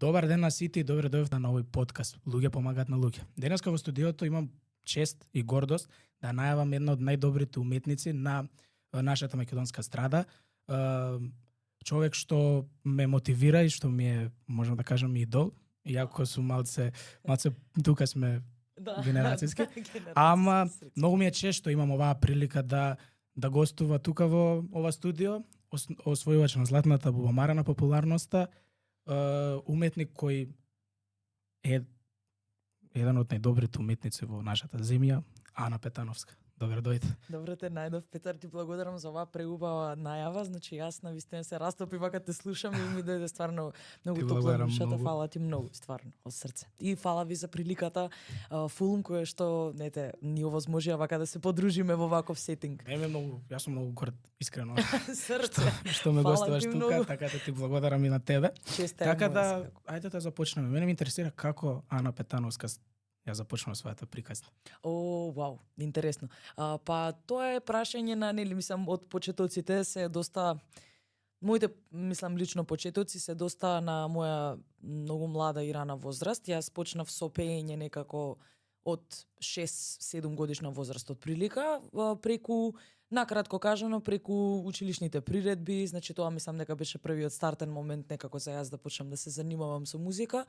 Добар ден на сите и добре дојдовте на овој подкаст. Луѓе помагаат на луѓе. Денеска во студиото имам чест и гордост да најавам една од најдобрите уметници на нашата македонска страда. Човек што ме мотивира и што ми е, можам да кажам, идол. Иако сум малце тука сме генерацијски. Ама многу ми е чест што имам оваа прилика да гостува тука во ова студио, освојувач на златната бубамара на популарноста, уметник кој е еден од најдобрите уметници во нашата земја, Ана Петановска. Добре дојде. Добре те најдов, Петар, ти благодарам за оваа преубава најава. Значи јас навистина се растопив кога те слушам и ми дојде стварно многу топло на душата. Фала ти многу, стварно, од срце. И фала ви за приликата, фулм кој што ни овозможија вака да се подружиме во ваков сетинг. Јас сум многу горд, искрено. Срце. Што ме гостуваш тука, така да ти благодарам и на тебе. Честе. Така да, ајде да започнеме. Мене ме интересира како Ана Петановска ја започнала својата приказна. Вау, интересно. Па тоа е прашање на, мислам, од почетоците се доста, моите, мислам, лично почетоци се доста на моја многу млада и рана возраст. Јас почнав со пеење некако од 6-7 годишна возраст од прилика, преку, накратко кажано, преку училишните приредби. Значи тоа мислам дека беше првиот стартен момент некако за јас да почнам да се занимавам со музика.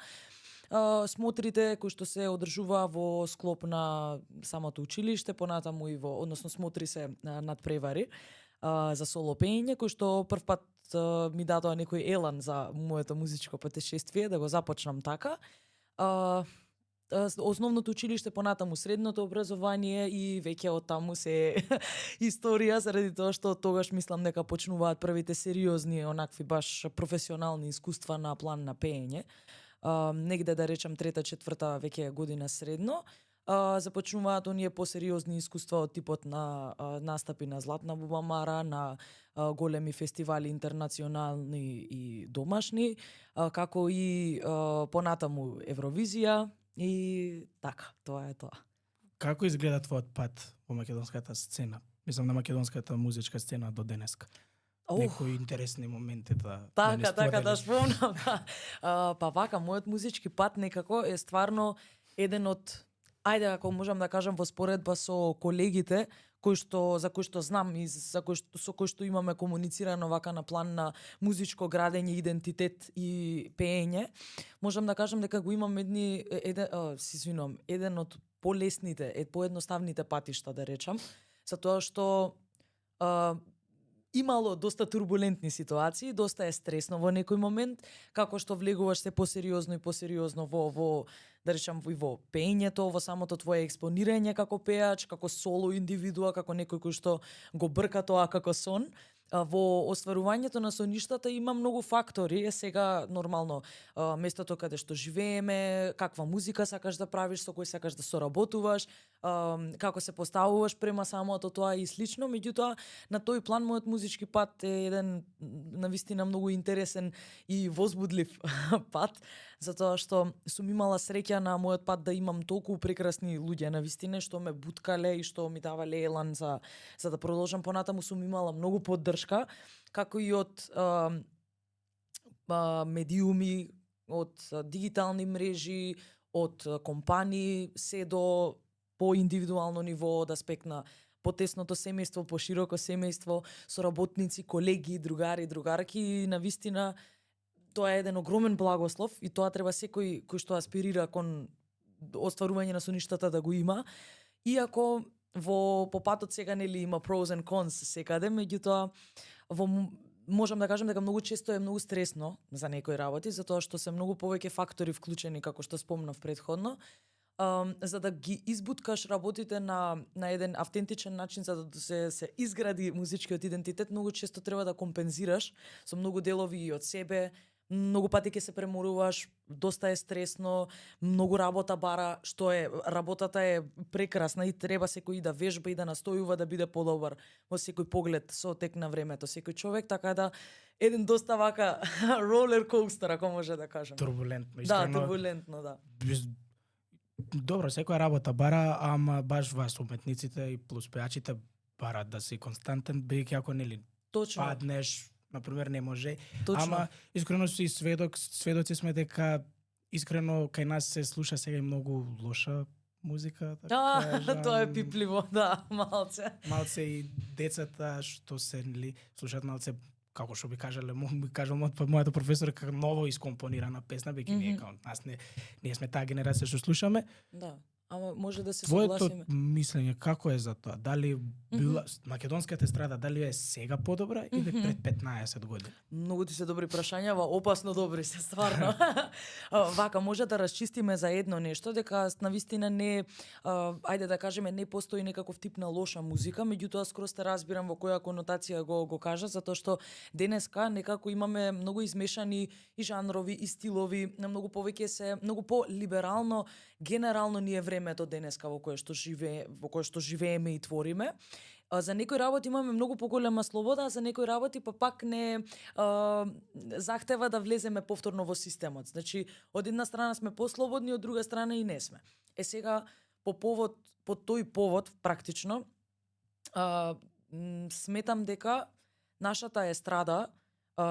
Смотрите кои што се одржува во склоп на самото училиште, понатаму и односно смотри се надпревари за соло пеење, кој што првпат ми дадоа некој елан за моето музичко патешествие, да го започнам така. Основното училиште, понатаму средното образование и веќе од таму се историја, заради тоа што тогаш мислам дека почнуваат првите сериозни, онакви баш професионални искуства на план на пеење. Негде да речам трета-четврта веќе година средно, започнуваат оние посериозни искуства од типот на настапи на Златна бубамара, на големи фестивали интернационални и домашни, како и понатаму Евровизија и така, тоа е тоа. Како изгледа твојот пат во македонската сцена? Мислам на македонската музичка сцена до денеска. Некои интересни моменти да да спомнам. Па вака, мојот музички пат некако е стварно еден од, ајде ако можам да кажам во споредба со колегите за кои што знам и со кои што имаме комуницирано вака на план на музичко градење, идентитет и пеење, можам да кажам дека го имам еден од полесните, поедноставните патишта да речам, затоа што имало доста турбулентни ситуации, доста е стресно во некој момент, како што влегуваш се посериозно во да речам во пеењето, во самото твое експонирање како пеач, како соло индивидуа, како некој кој што го брка тоа како сон. Во остварувањето на соништата има многу фактори. Сега нормално местото каде што живееме, каква музика сакаш да правиш, со кој сакаш да соработуваш, како се поставуваш према самото тоа и слично. Меѓутоа, на тој план мојот музички пат е еден навистина многу интересен и возбудлив пат, затоа што сум имала среќа на мојот пат да имам толку прекрасни луѓе навистина што ме буткале и што ми давале елан за да продолжам понатаму. Сум имала многу поддршка, како и од медиуми, од дигитални мрежи, од компании, се до по индивидуално ниво, од аспект на потесното семејство, пошироко семејство, соработници, колеги, другари, другарки. Навистина, тоа е еден огромен благослов и тоа треба секој кој што аспирира кон остварување на соништата да го има. Иако по патот сега има pros and cons секаде, меѓутоа можам да кажам дека многу често е многу стресно за некои работи, затоа што се многу повеќе фактори вклучени, како што спомнав претходно. За да ги избуткаш работите на еден автентичен начин, за да се изгради музичкиот идентитет, многу често треба да компензираш со многу делови и од себе. Многу пати ќе се преморуваш, доста е стресно, многу работа бара, работата е прекрасна и треба секој да вежба и да настојува да биде подобар во секој поглед со тек на времето, секој човек, така да еден доста вака ролер коустер, ако може да кажам. Турбулентно, искрено. Да, турбулентно, да. Добро, секоја работа бара, ама баш вас уметниците и плюс пеачите барат да си константен, бидејќи ако Точно. паднеш, на пример не може. Точно. Ама искрено си сведоци сме дека искрено кај нас се слуша сега и многу лоша музика, кажам. Тоа е пипливо, да, малце. Малце и децата што се нели слушаат малце, како што би кажале, мојата професорка, ново искомпонирана песна, биќе ние као нас ние сме таа генерација што слушаме. Да. Ама може да се Твоето согласиме. мислење како е за тоа? Дали била македонската естрада, дали е сега подобра или пред 15 години? Многу ти се добри прашања, опасно добри се стварно. Вака може да расчистиме за едно нешто, дека навистина не ајде да кажеме не постои некаков тип на лоша музика, меѓутоа скроз те разбирам во која конотација го кажа, затоа што денеска некако имаме многу измешани и жанрови и стилови, многу по либерално, генерално ни е времето денеска во кое што живееме и твориме. За некои работи имаме многу поголема слобода, а за некои работи пак не захтева да влеземе повторно во системот. Значи, од една страна сме послободни, од друга страна и не сме. Сега по тој повод практично сметам дека нашата естрада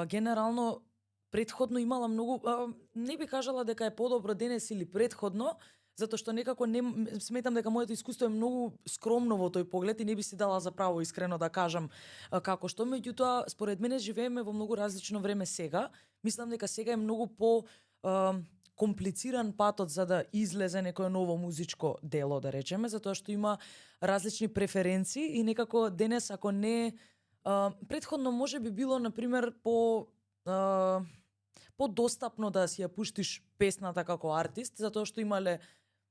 генерално претходно имала многу не би кажала дека е подобро денес или претходно, затоа што некако не сметам дека моето искуство е многу скромно во тој поглед и не би си дала за право искрено да кажам како што, меѓутоа според мене живееме во многу различно време сега. Мислам дека сега е многу по комплициран патот за да излезе некое ново музичко дело, да речеме, затоа што има различни преференции и некако денес ако не претходно може би било на пример подостапно да си ја пуштиш песната како артист, затоа што имале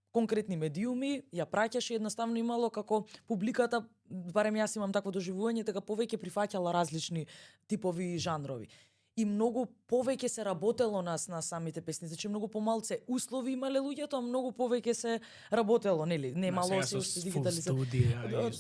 конкретни медиуми, ја праќаше, едноставно имало како публиката, барем јас имам такво доживување, дека повеќе прифаќала различни типови жанрови. И многу повеќе се работело на самите песни, значи многу помалце услови имале луѓето, а многу повеќе се работело, нели? Немало се уште дигитализација.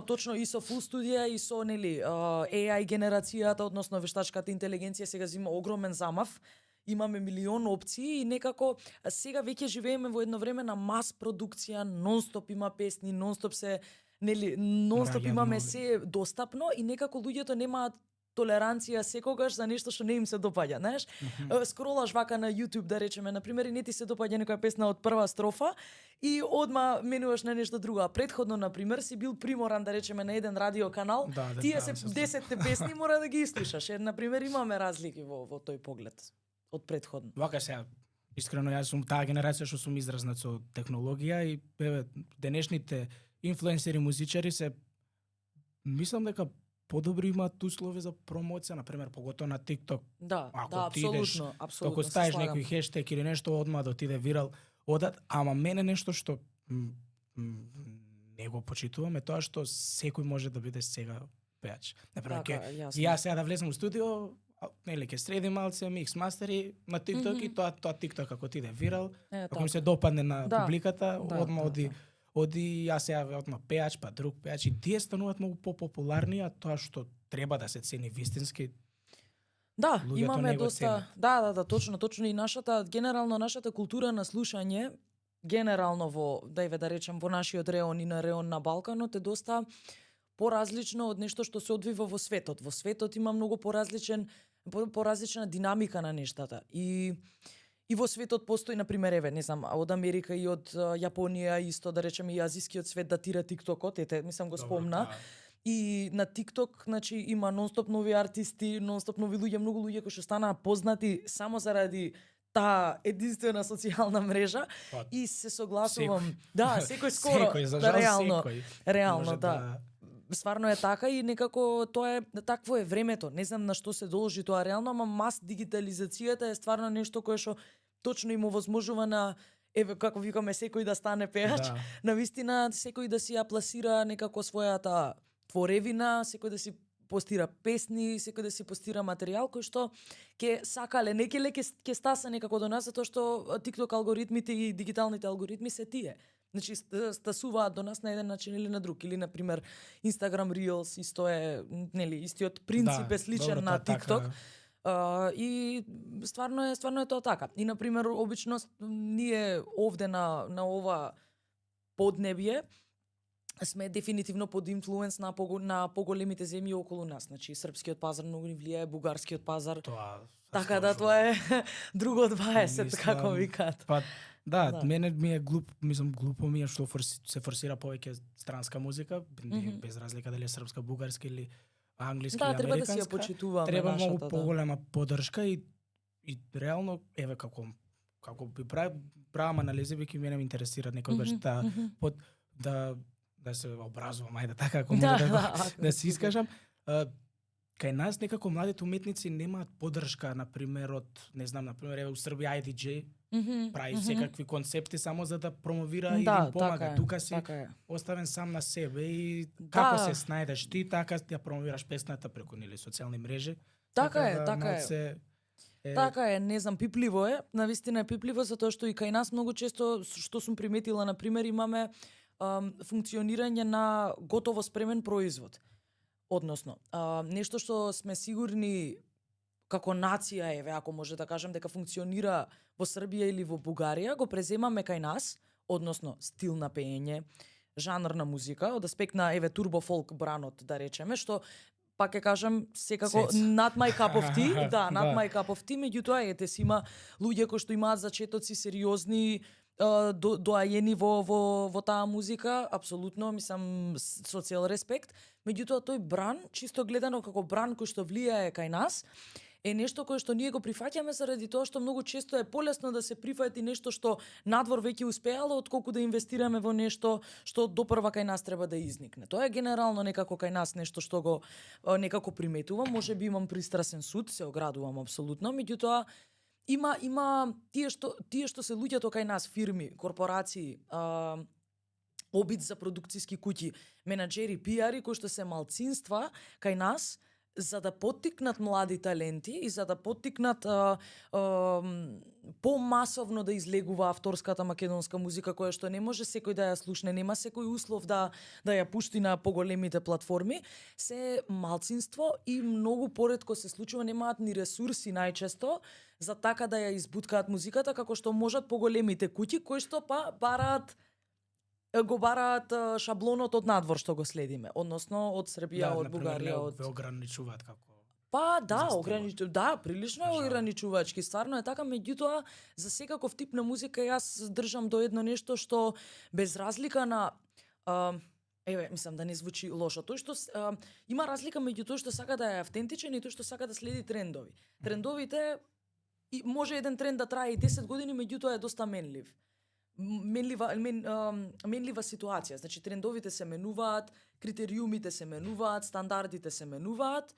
Точно и со фул студија и со нели AI генерацијата, односно вештачката интелигенција сега зима огромен замав. Имаме милион опции и некако сега веќе живееме во едно време на мас продукција, нонстоп има песни, нонстоп имаме се достапно и некако луѓето немаат толеранција секогаш за нешто што не им се допаѓа, знаеш? Скролаш вака на YouTube, да речеме, на пример, и не ти се допаѓа некоја песна од прва строфа и одма менуваш на нешто друго. Предходно, на пример, си бил приморан, да речеме, на еден радио канал, тие се 10 песни мора да ги изслушаш. На пример, имаме разлики во тој поглед од предходно. Вака сега, искрено јас сум таа генерација што сум изразнат со технологија и денешните инфлуенсери, музичари се мислам дека подобри имаат услови за промоција, на пример, поготово на TikTok. Да, апсолутно. Ако ставиш некој хештег или нешто, одма да отиде вирал, одат, ама мене нешто што не го почитувам е тоа што секој може да биде сега пеач. Например, јас сега да влезам во студио, нели ќе средим малце микс мастери на TikTok и тоа TikTok ако отиде вирал, ако ми се допадне на публиката, одма оди јас сега одма пеач, па друг пеач и тие стануваат многу популарни, а тоа што треба да се цени вистински. Да, имаме доста. Да, точно и нашата култура на слушање генерално да речем во нашиот реон и на реон на Балканот е доста поразлично од нешто што се одвива во светот. Во светот има многу поразлична динамика на нештата. И во светот постои, на пример, не знам, од Америка и од Јапонија исто, да речеме, и азискиот свет датира TikTokот, мислам го спомна. И на TikTok, значи, има нонстоп нови артисти, нонстоп нови луѓе, многу луѓе кои што станаа познати само заради таа единствена социјална мрежа и се согласувам. Да, секој скоро, реално, да. Стварно е така и некако тоа е такво е времето. Не знам на што се должи тоа реално, ама мас дигитализацијата е стварно нешто кое што точно им овозможува на како викаме секој да стане пеач, на вистина секој да си ја пласира некако својата творевина, секој да си постира песни, секој да си постира материјал кој што ќе сакале, ќе стаса некако до нас затоа што TikTok алгоритмите и дигиталните алгоритми се тие. Значи стасуваат до нас на еден начин или на друг, или на пример Instagram Reels исто е, нели, истиот принцип е сличен на TikTok. И стварно е тоа така. И на пример обично ние овде на ова поднебје сме дефинитивно под инфлуенс на поголемите земји околу нас. Значи српскиот пазар многу ни влијае, бугарскиот пазар. Тоа. Така да тоа е друго од 20, Мислам, како викаат. Па да, Да. мене ми е глупо ми е што се форсира повеќе странска музика, без разлика дали е српска, бугарска или англиски Да, или треба да си ја американска. почитуваме Треба нашата, многу да. поголема поддршка и реално еве како би правам анализи би мене ме интересира некогаш да се образувам, ајде така ако може да се искажам. Кај нас некако младите уметници немаат поддршка, например од например у Србија IDJ прави секакви концепти само за да промовира и им помага. Тука си оставен сам на себе и како се снајдеш ти, така ја промовираш песната преку социјални мрежи. Така е. Така е, не знам, пипливо е, навистина е пипливо затоа што и кај нас многу често што сум приметила, например, имаме функционирање на готово спремен производ. Односно, нешто што сме сигурни како нација, еве, ако може да кажам дека функционира во Србија или во Бугарија, го преземаме кај нас, односно стил на пеење, жанр на музика, од аспект на еве турбо фолк бранот, да речеме, што пак ќе кажам секако not my cup of tea, not my cup of tea, меѓутоа ете си има луѓе кои што имаат зачетоци сериозни, доајени во таа музика, апсолутно, мислам, со цел респект. Меѓутоа тој бран, чисто гледано како бран кој што влијае кај нас, е нешто кое што ние го прифаќаме заради тоа што многу често е полесно да се прифати нешто што надвор веќе успеало, отколку да инвестираме во нешто што допрва кај нас треба да изникне. Тоа е генерално некако кај нас нешто што го некако приметувам, можеби имам пристрасен суд, се оградувам апсолутно, меѓутоа има тие што се луѓето кај нас, фирми, корпорации, обид за продукциски куќи, менаџери, пиари кои што се малцинства кај нас, за да поттикнат млади таленти и за да поттикнат помасовно да излегува авторската македонска музика која што не може секој да ја слушне, нема секој услов да ја пушти на поголемите платформи, се малцинство и многу поретко се случува, немаат ни ресурси најчесто за така да ја избуткаат музиката како што можат поголемите куќи кои што го бараат шаблонот од надвор што го следиме, односно од Србија, од Бугарија, од ве ограничуваат како. Па прилично ограничувачки, стварно е така, меѓутоа за секаков тип на музика јас држам до едно нешто што без разлика на мислам да не звучи лошо, тој што има разлика меѓу тој што сака да е автентичен и тој што сака да следи трендови. Трендовите може еден тренд да трае и 10 години, меѓутоа е доста менлива ситуација. Значи трендовите се менуваат, критериумите се менуваат, стандардите се менуваат.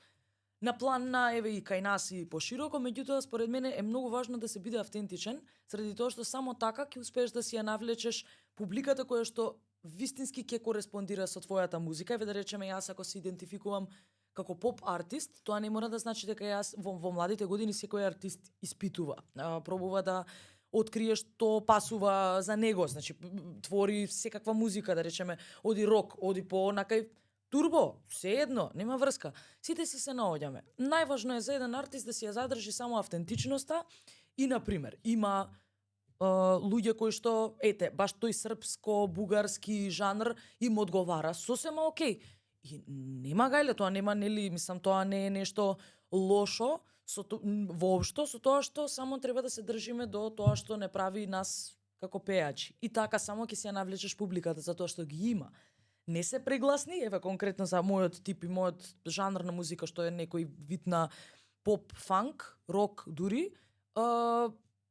На план на еве и кај нас и пошироко, меѓутоа според мене е многу важно да се биде автентичен, заради тоа што само така ќе успееш да си ја навлечеш публиката која што вистински ќе кореспондира со твојата музика. Еве да речеме јас ако се идентификувам како поп артист, тоа не мора да значи дека јас во младите години секој артист испитува, пробува да открие што пасува за него, значи твори секаква музика, да речеме, оди рок, оди по накај турбо, се едно, нема врска. Сите си се наоѓаме. Најважно е за еден артист да си ја задржи само автентичноста и, например, има луѓе кои што, ете, баш тој српско-бугарски жанр им одговара сосема окей. И нема гајле, тоа нема, нели, мислам, тоа не е нешто лошо, воопшто, со тоа што само треба да се држиме до тоа што не прави нас како пејачи. И така само ќе се навлечеш публиката за тоа што ги има. Не се прегласни, еве конкретно за мојот тип и мојот жанр на музика што е некој вид на поп, фанк, рок дури,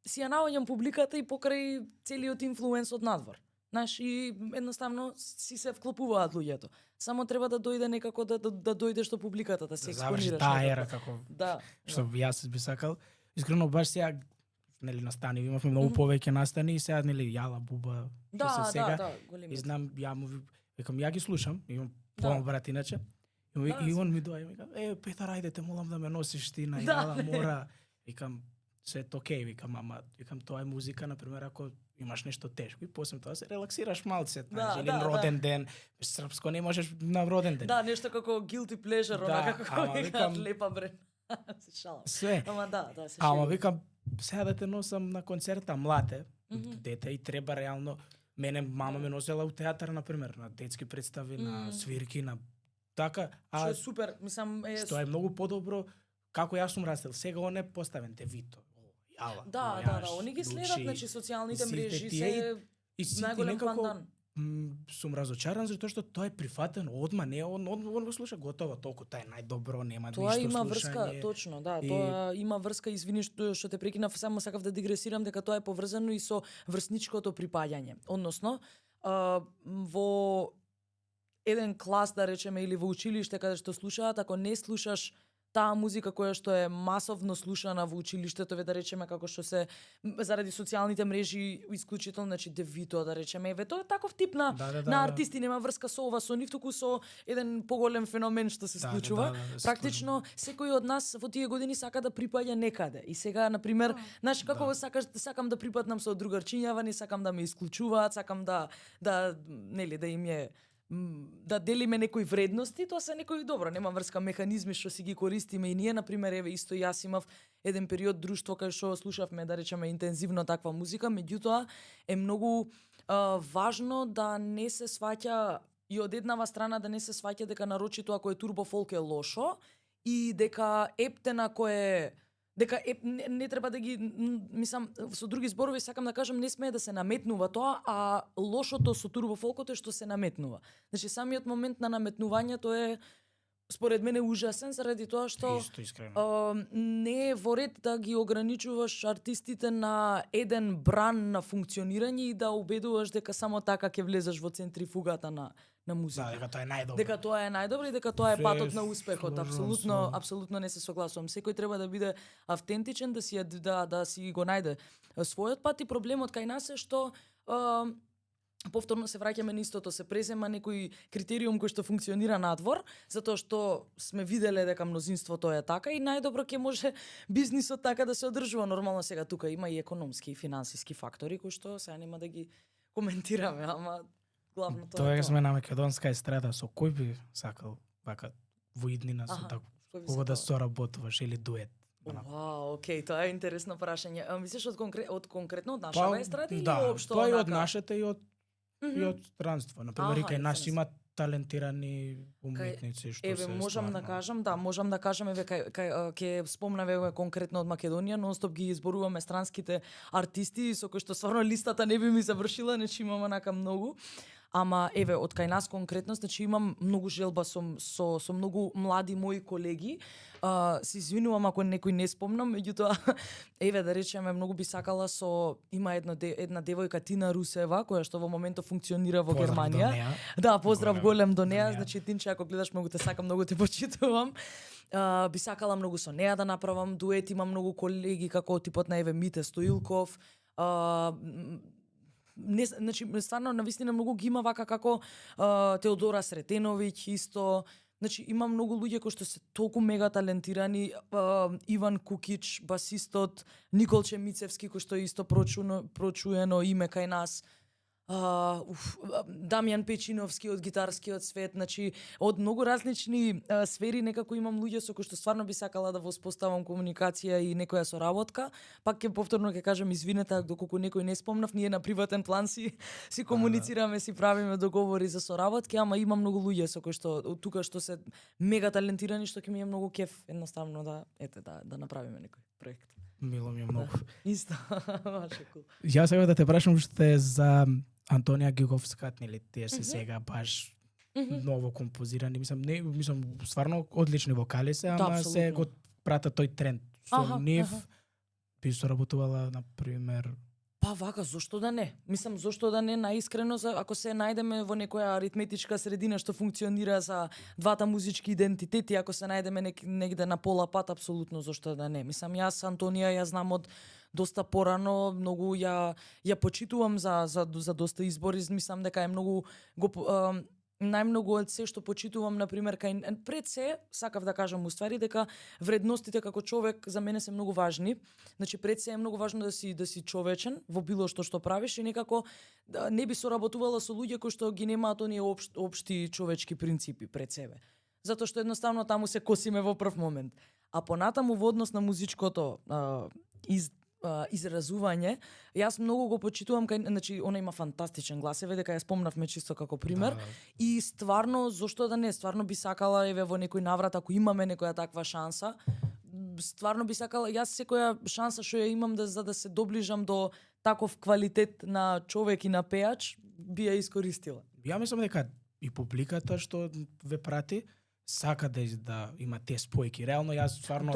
си ја наоѓам публиката и покрај целиот инфлуенс од надвор. Знаеш, и едноставно си се вклопуваат луѓето. Само треба да дојде некако да дојдеш до публиката, да се експонираш. Заврши таа ера како. Да. Што јас би сакал. Искрено баш сега нели настани, имавме многу повеќе настани и сега нели Јала Буба, што се сега. големи. И знам викам ја ги слушам, имам помал брат иначе. И он ми доаѓа и вика, Петар, ајде те молам да ме носиш ти на Јала, мора. Викам се окей, викам, ама викам тоа е музика, например, ако имаш нешто тешко и после тоа се релаксираш малце, или роден ден, српско не можеш на роден ден. Да, нешто како guilty pleasure, онака како викам лепа брен. Се шалам. Све. Ама се шалам. Ама викам сега да те носам на концерта млате, дете и треба реално Мене мама ме носела у театар, например, на детски представи, на свирки, на така, Што е супер, мислам што е многу подобро како јас сум растел. Сега он е поставен Девито. Јала. Да, они ги следат, значи социјалните мрежи се и најголем пандан. Сум разочаран затоа што тоа е прифатен одма, не он го слуша готово, толку тоа е најдобро, нема ништо слушање. Тоа има врска, точно, да, тоа има врска, извини што те прекинав, само сакав да дигресирам дека тоа е поврзано и со врсничкото припаѓање. Односно, во еден клас, да речеме, или во училиште каде што слушаат, ако не слушаш таа музика која што е масовно слушана во училиштето, да речеме, како што се заради социјалните мрежи исклучително, значи Девито, да речеме, тоа е таков тип на артисти, нема врска со ова, со нив, туку со еден поголем феномен што се случува. Практично секој од нас во тие години сака да припаѓа некаде. И сега, на пример, знаеш како сакам да припаднам со другарчињава, не сакам да ме исклучуваат, сакам да нели да им е да делиме некои вредности, тоа се некои добро, нема врска механизми што си ги користиме и ние, на пример, еве исто јас имав еден период друштво кај што слушавме, да речеме, интензивно таква музика, меѓутоа е многу важно да не се сваќа и од еднава страна да не се сваќа дека нарочито ако е турбо фолк е лошо и дека ептена кој е дека не треба да ги, мислам, со други зборови сакам да кажам, не смее да се наметнува тоа, а лошото со турбофолкото е што се наметнува. Значи самиот момент на наметнувањето е според мене ужасен заради тоа што не е во ред да ги ограничуваш артистите на еден бран на функционирање и да убедуваш дека само така ќе влезеш во центрифугата на музика. Да, дека тоа е најдобро. Дека тоа е најдобро и дека тоа е патот на успехот. Апсолутно не се согласувам. Секој треба да биде автентичен, да си го најде својот пат, и проблемот кај нас е што повторно се враќаме на истото, се презема некој критериум кој што функционира надвор, затоа што сме виделе дека мнозинството е така и најдобро ќе може бизнисот така да се одржува. Нормално сега тука има и економски и финансиски фактори кои што сега нема да ги коментираме, ама главното тоа е сме на македонска естрада, со кој би сакал вака во иднина со тако кога да соработуваш или дует? Вау, окей, тоа е интересно прашање. Мислиш од конкретно од нашава естрада или општо? Тоа и од нашата и од странство. Например, кај нас има талентирани уметници што се можам да кажам, еве ќе спомнаве конкретно од Македонија, нонстоп ги изборуваме странските артисти со кои што стварно листата не би ми завршила, нечи имам онака многу. Ама еве од кај нас конкретно, значи имам многу желба со многу млади мои колеги. Се извинувам ако некој не спомнам, меѓутоа еве да речеме многу би сакала има една девојка Тина Русева која што во моментот функционира во Германија. Да, поздрав голем до неа, значи Тинче ако гледаш многу те сакам, многу те почитувам. Би сакала многу со неа да направам дует, имам многу колеги како типот на еве Мите Стоилков. Значи стварно навистина многу ги има вака како Теодора Сретеновиќ исто. Значи има многу луѓе кои што се толку мега талентирани, Иван Кукич, басистот, Николче Мицевски кој што е исто прочуено име кај нас. Дамјан Печиновски од гитарскиот свет, значи од многу различни сфери некако имам луѓе со кои што стварно би сакала да воспоставам комуникација и некоја соработка. Пак ќе повторно ќе кажам извинете доколку некој не спомнав, ние на приватен план си комуницираме, си правиме договори за соработки, ама има многу луѓе со кои што тука што се мега талентирани, што ќе ми е многу кеф едноставно да направиме некој проект. Мило ми е многу. Исто, баш е кул. Јас сега да те прашам уште за Антонија Гиговска, нели тие се сега баш ново композирани, мислам стварно одлични вокали се, ама се го прата тој тренд. Со нив би соработувала на пример. Па вака, зошто да не? Мислам, зошто да не, наискрено, ако се најдеме во некоја аритметичка средина што функционира за двата музички идентитети, ако се најдеме негде на пола пат, апсолутно зошто да не. Мислам, јас Антонија ја знам од доста порано, многу ја почитувам за доста избори, мислам дека е многу најмногу од се што почитувам, на пример, пред се, сакав да кажам уствари дека вредностите како човек за мене се многу важни. Значи пред се е многу важно да си човечен во било што правиш и некако не би соработувала со луѓе кои што ги немаат оние општи човечки принципи пред себе. Затоа што едноставно таму се косиме во прв момент. А понатаму во однос на музичкото изразување. Јас многу го почитувам кај, значи она има фантастичен глас, еве дека ја спомнавме чисто како пример. Да. И стварно, зошто да не, стварно би сакала еве во некој наврат ако имаме некоја таква шанса, стварно би сакала јас секоја шанса што ја имам за да се доближам до таков квалитет на човек и на пеач, би ја искористила. Ја мислам дека и публиката што ве прати сака да има те спојки. Реално јас стварно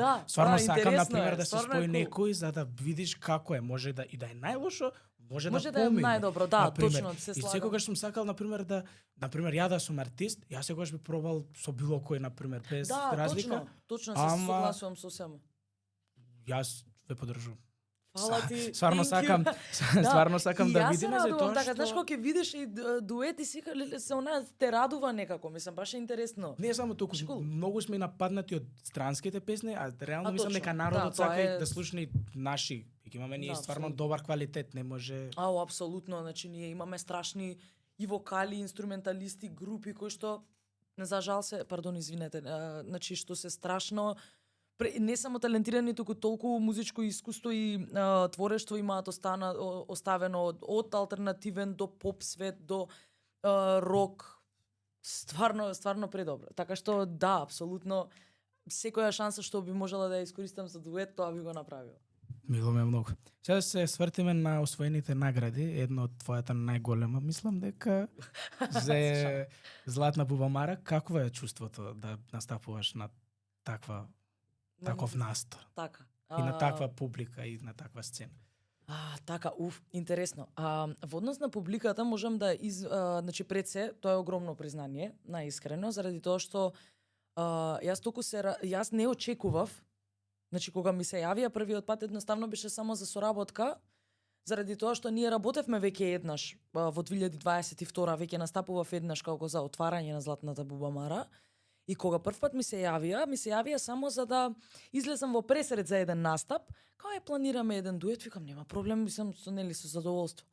сакам на пример да се спои некој за да видиш како е, може да и да е најлошо, може да е помине. најдобро, да, например. точно се И слагам. секогаш сум сакал на пример ја да сум артист, јас секогаш би пробал со било кој на пример без разлика. Точно се согласувам сосема. Јас ве поддржувам. Фала ти. Стварно сакам, стварно сакам да видиме за тоа така, што... знаеш кога ќе видиш и дует и сика се она те радува некако, мислам баш е интересно. Не само толку, многу сме нападнати од странските песни, а реално мислам дека народот да, сака и да слушне наши. Ќе имаме ние стварно добар квалитет, не може... Апсолутно, значи ние имаме страшни и вокали, инструменталисти, групи кои што за жал се, пардон, извинете, значи што се страшно не само талентирани, туку толку музичко искуство и творештво имаат оставено од алтернативен до поп свет до рок. Стварно предобро. Така што да, апсолутно секоја шанса што би можела да ја искористам за дует, тоа би го направила. Мило ме многу. Сега се свртиме на освоените награди. Едно од твојата најголема, мислам дека за Златна бубамара. Какво е чувството да настапуваш на таков настор? Така. И на таква публика и на таква сцена. Така, интересно. Во однос на публиката можам да значи пред се, тоа е огромно признание, најискрено, заради тоа што јас не очекував. Значи кога ми се јавија првиот пат едноставно беше само за соработка, заради тоа што ние работевме веќе еднаш во 2022 веќе настапував еднаш како за отварање на Златната бубамара. И кога првпат ми се јавија само за да излезам во пресред за еден настап, кај планираме еден дует, викам нема проблем, мислам со задоволство.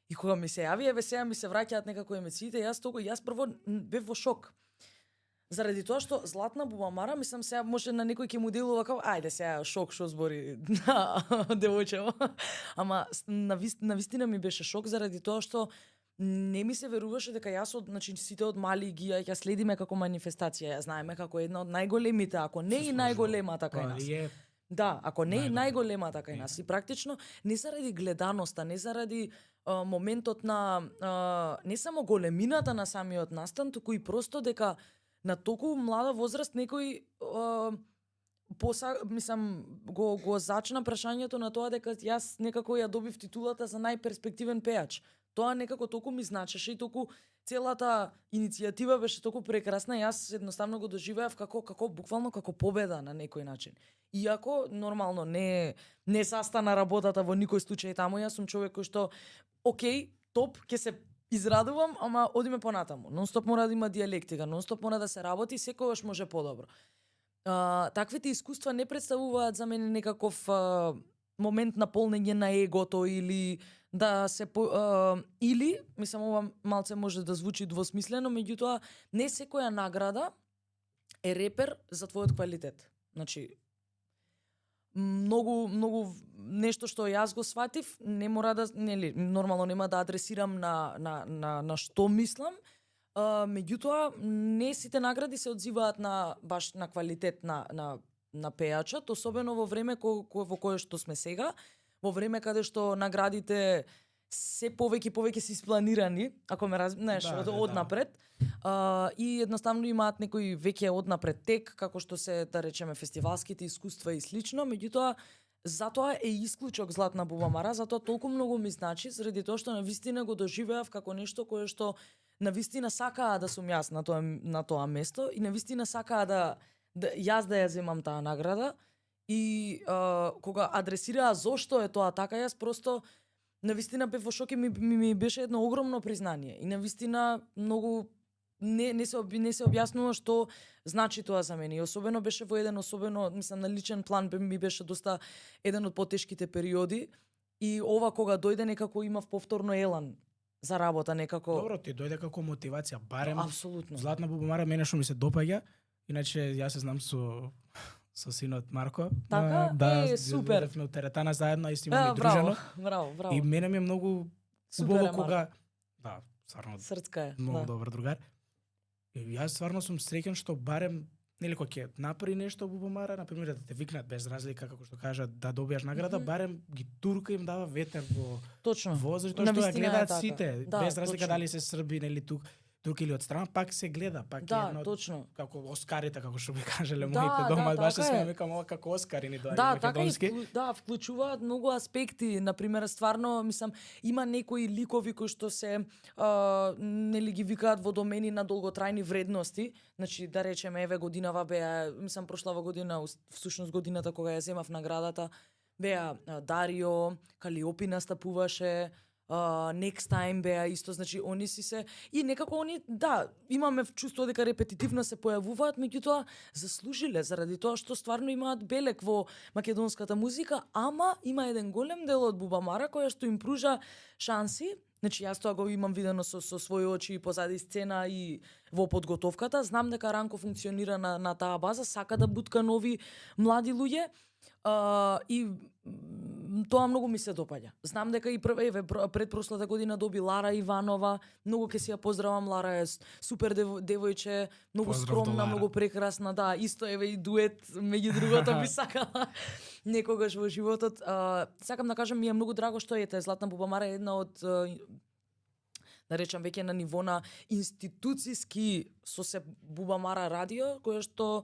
И кога ми се јавија, еве сега ми се враќаат некако емоциите, јас прво бев во шок. Заради тоа што Златна бубамара, мислам сега може на некој ќе му делува како ајде сега шок што збори девојчево. Ама на вистина ми беше шок заради тоа што не ми се веруваше дека јас значи сите од мали ги ја следиме како манифестација, ја знаеме како една од најголемите, ако не и најголемата кај нас. Да, ако не и најголемата кај нас. И практично не заради гледаноста, не заради моментот на не само големината на самиот настан, туку и просто дека на толку млада возраст некој мислам го зачна прашањето на тоа дека јас некако ја добив титулата за најперспективен пеач. Тоа некако толку ми значеше и толку целата иницијатива беше толку прекрасна, јас едноставно го доживеав како буквално како победа на некој начин. Иако нормално не састана работата во никој случај таму, јас сум човек кој што окей, топ, ќе се израдувам, ама одиме понатаму. Нонстоп мора да има дијалектика, нонстоп мора да се работи, секогаш може подобро. Таквите искуства не представуваат за мене некаков момент на полнење на егото или да се или, мислам ова малце може да звучи двосмислено, меѓутоа не секоја награда е репер за твојот квалитет. Значи многу нешто што јас го сватив, не мора да нормално нема да адресирам на што мислам. Меѓутоа не сите награди се одзиваат баш на квалитет на пеачот, особено во време во кое што сме сега, во време каде што наградите се повеќе се испланирани, ако ме знаеш, однапред. И едноставно имаат некој веќе однапред тек, како што се, да речеме, фестивалските искуства и слично, меѓутоа затоа е исклучок Златна бубамара, затоа толку многу ми значи, заради тоа што навистина го доживеав како нешто кое што навистина сакаа да сум јас на тоа место и навистина сакаа да јас да ја земам таа награда. И кога адресираа зошто е тоа така, јас просто навистина бев во шок и ми беше едно огромно признание. И навистина многу не се објаснува што значи тоа за мене. И особено беше во еден мислам на личен план ми беше доста еден од потешките периоди и ова кога дојде некако имав повторно елан за работа некако. Добро, ти дојде како мотивација, барем. Апсолутно. Златна бубамара мене што ми се допаѓа, иначе јас се знам со со синот Марко. Така? Да, Супер. одевме у теретана заедно, исто имаме дружено. Браво. И мене ми е многу Супер убаво е, кога да, стварно Срцка е. многу Да. добар другар. И јас стварно сум среќен што барем нели кога ќе направи нешто Бубамара, на пример да те викнат без разлика како што кажат да добиеш награда, барем ги турка им дава ветер во Точно. возрето На што ја вистина е гледаат така. сите, Да, без разлика точно. дали се срби нели тук или од страна, пак се гледа, пак е Да, едно точно. како Оскарите, како што би кажале Да, моите да, дома, баш така се е. викам ова како Оскари ни доаѓа Да, така и македонски. вклучуваат многу аспекти. Например, стварно, мислам, има некои ликови кои што се нели ги викаат во домени на долготрајни вредности. Значи, да речеме, еве годинава беа, мислам прошлава година, всушност годината кога ја земав наградата, беа Дарио, Калиопи настапуваше, Next Time беа исто, значи они си се и некако они да, имаме чувство дека репетитивно се појавуваат, меѓутоа заслужиле заради тоа што стварно имаат белек во македонската музика, ама има еден голем дел од Бубамара која што им пружа шанси. Значи јас тоа го имам видено со своји очи и позади сцена и во подготовката. Знам дека Ранко функционира на таа база, сака да бутка нови млади луѓе. И тоа многу ми се допаѓа. Знам дека и пред прошлата година доби Лара Иванова, многу ќе си ја поздравам, Лара е супер девојче, многу Поздрав до скромна, Лара. многу прекрасна, да, исто еве и дует меѓу другото би сакала некогаш во животот. Сакам да кажам, ми е многу драго што ете Златна Бубамара е една од да речам веќе на ниво на институциски со се Бубамара радио, кое што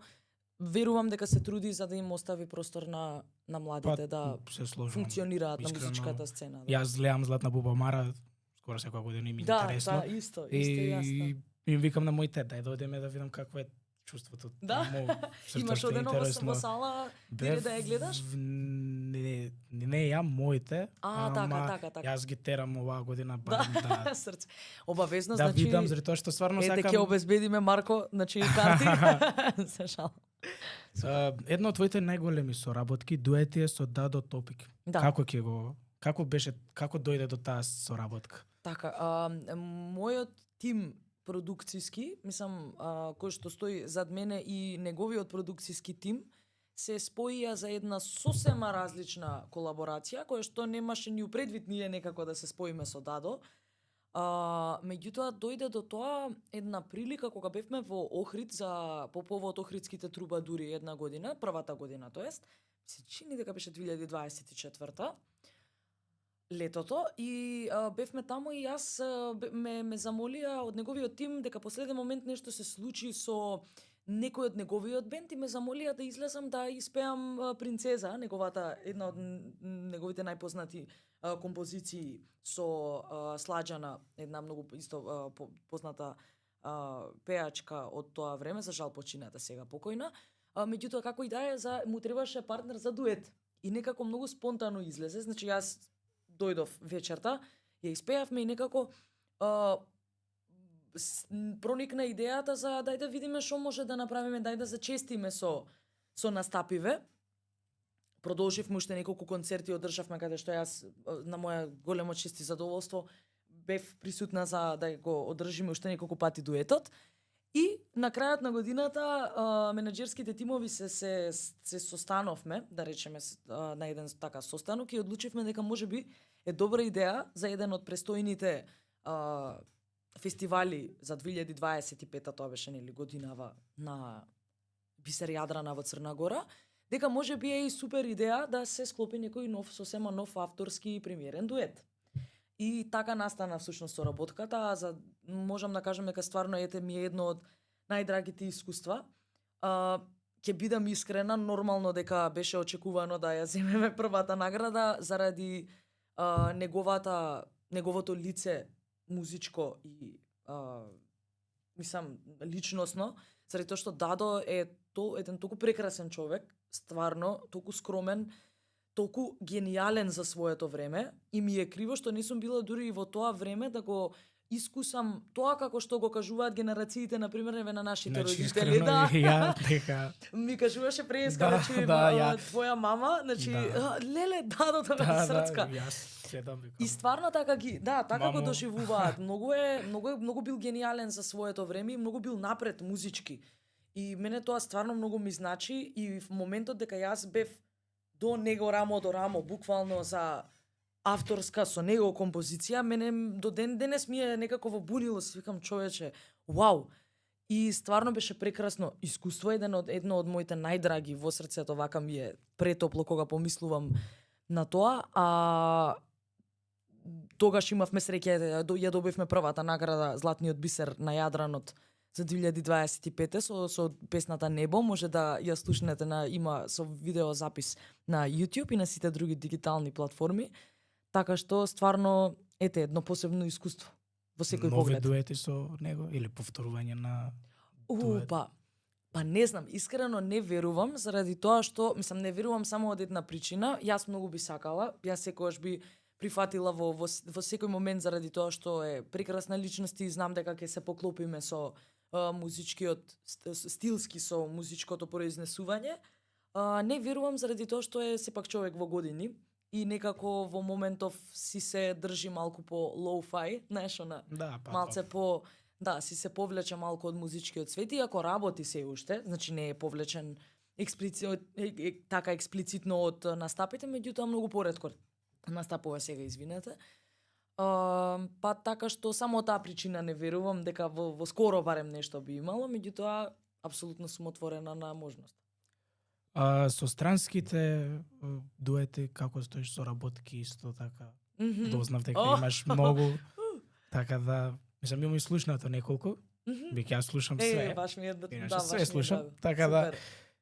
верувам дека се труди за да им остави простор на младите да се сложувам. функционираат на Искрено, музичката сцена. Да. Јас гледам Златна Бубамара скоро секоја година и ми Да, интересно. да, исто јас. И им викам на моите да дојдеме да видам какво е чувството. Да? Имаш одено во сала, биде да ја гледаш? Не ја моите, така. Јас ги терам оваа година барем да Срце. Обавезно, да значи видам заради тоа што стварно ете ќе сакам. обезбедиме Марко, значи карти. Се шал. Едно од твоите најголеми соработки дуети е со Дадо Топик. Да. Како дојде до таа соработка? Така, мојот тим продукциски, мислам, кој што стои зад мене и неговиот продукциски тим, се споија за една сосема различна колаборација, која што немаше ни упредвид ние некако да се споиме со Дадо. Меѓутоа дојде до тоа една прилика кога бевме во Охрид за по повод Охридските трубадури една година, првата година, тоест, се чини дека беше 2024 летото и бевме таму и јас ме замолија од неговиот тим дека последен момент нешто се случи со некој од неговиот бенд и ме замолија да излезам да испеам Принцеза, една од неговите најпознати композиции со Сладжана, една многу исто позната пеачка од тоа време, за жал почината сега покојна. Меѓутоа како и да е, му требаше партнер за дует. И некако многу спонтано излезе, значи јас дојдов вечерта, ја испеавме и некако проникна идејата за дај да видиме што може да направиме, дај да зачестиме со настапиве. Продолживме уште неколку концерти, одржавме каде што јас на моја големо чест и задоволство бев присутна за да го одржиме уште неколку пати дуетот. И на крајот на годината менаџерските тимови се состановме, да речеме на еден така состанок и одлучивме дека можеби е добра идеја за еден од престојните фестивали за 2025-та, тоа беше нели годинава на Бисер Јадрана во Црна Гора, дека можеби е и супер идеја да се склопи некој сосема нов авторски премиерен дует. И така настана всушност соработката, можам да кажам дека стварно ми е едно од најдрагите искуства. Ќе бидам искрена, нормално дека беше очекувано да ја земеме првата награда заради неговото лице музичко и мислам личносно, заради тоа што Дадо е еден толку прекрасен човек, стварно, толку скромен, толку гениален за своето време и ми е криво што не сум била дури и во тоа време да го искусам тоа како што го кажуваат генерациите, например, на нашите родители. Да. Ја, дека... Ми кажуваше преска, значи, твоја мама, значи, леле, Дадо, тоа срцка. И стварно така така го доживуваат. Многу бил гениален за своето време и многу бил напред музички. И мене тоа стварно многу ми значи и в моментот дека јас бев до него рамо до рамо, буквално за авторска со него композиција, мене до ден денес ми е некако во бунило, си викам човече, вау. И стварно беше прекрасно искуство, едно од моите најдраги во срцето, вака ми е претопло кога помислувам на тоа, а тогаш имавме среќа, ја добивме првата награда Златниот бисер на Јадранот за 2025 со песната Небо, може да ја слушнете има со видеозапис на YouTube и на сите други дигитални платформи, така што стварно едно посебно искуство во секој поглед. Нови дуети со него или повторување на дует? Па не знам, искрено не верувам заради тоа што, не верувам само од една причина, јас многу би сакала, јас секогаш би прифатила во секој момент заради тоа што е прекрасна личност и знам дека ќе се поклопиме со музичкиот стилски со музичкото произнесување. Не верувам заради тоа што е сепак човек во години и некако во моментов си се држи малку по low-fi, знаеш, малце по си се повлече малку од музичкиот свет, иако работи се уште, значи не е повлечен така експлицитно од настапите, меѓутоа многу поретко настапува сега, извинете. Па така што само таа причина не верувам дека во скоро барем нешто би имало, меѓутоа апсолутно сум отворена на можност. Со странските дуети како стоиш со работки исто така? Дознав дека имаш многу, така да имам и слушнато неколку. Бик јас слушам све. Баш ми е све слушам, така да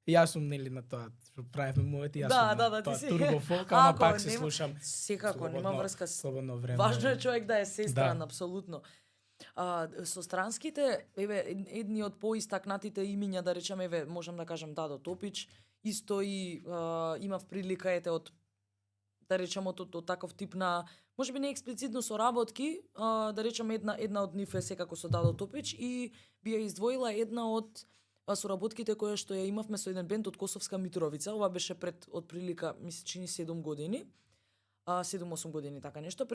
јас сум нели на тоа што правевме моите, јас сум ти си турбофолк, ама пак се слушам. Секако нема врска со слободно време. Важно е човек да е сестран, апсолутно. Со странските, едни од поистакнатите имиња, да речеме, можам да кажам Дадо Топич, исто и имав прилика од да речеме од таков тип на, можеби не експлицитно со работки, да речеме една од нив е секако со Дадо Топич и би ја издвоила една од соработките која што ја имавме со еден бенд од Косовска Митровица. Ова беше пред отприлика, ми се чини 7 години. 7-8 години, така нешто,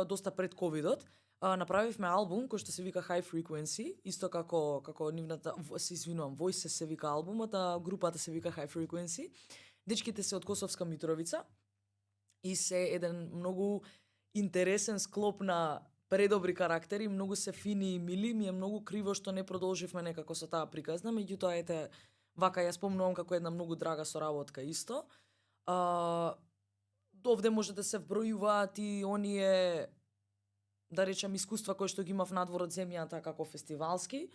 доста пред ковидот. Направивме албум кој што се вика High Frequency, исто како нивната, се извинувам, Voices се вика албумот, а групата се вика High Frequency. Дечките се од Косовска Митровица и се еден многу интересен склоп на предобри карактери, многу се фини и мили, ми е многу криво што не продолживме некако со таа приказна, меѓутоа вака ја спомнувам како една многу драга соработка исто. Овде може да се вбројуваат и оние, да речем, искуства кои што ги имав надвор од земјата како фестивалски,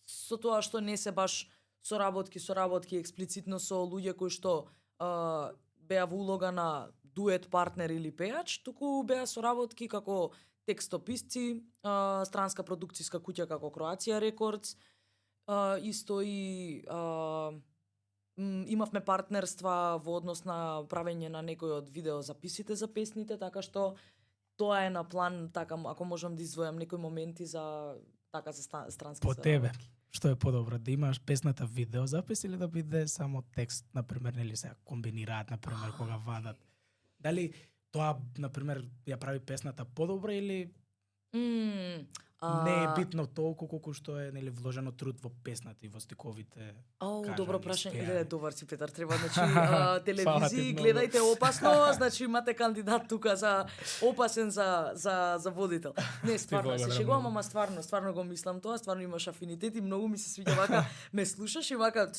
со тоа што не се баш соработки експлицитно со луѓе кои што беа во улога на дует, партнер или пејач, туку беа соработки како текстописци, странска продукцијска куќа како Croatia Records, исто и имавме партнерства во однос на правење на некои од видеозаписите за песните, така што тоа е на план, така, ако можам да издвојам некои моменти за странски по тебе. Што е подобро, да имаш песната видеозапис или да биде само текст, например, нели се комбинираат, например, кога вадат? Дали тоа, например, ја прави песната подобро или не е битно толку колку што е нели вложено труд во песната и во стиковите? Добро прашање. Добар си, Петар, треба, значи, телевизија, гледајте опасно, значи имате кандидат тука за опасен за водител. Не, стварно се шегувам, ама стварно го мислам тоа, стварно имаш афинитет и многу ми се свиѓа вака, ме слушаш и вака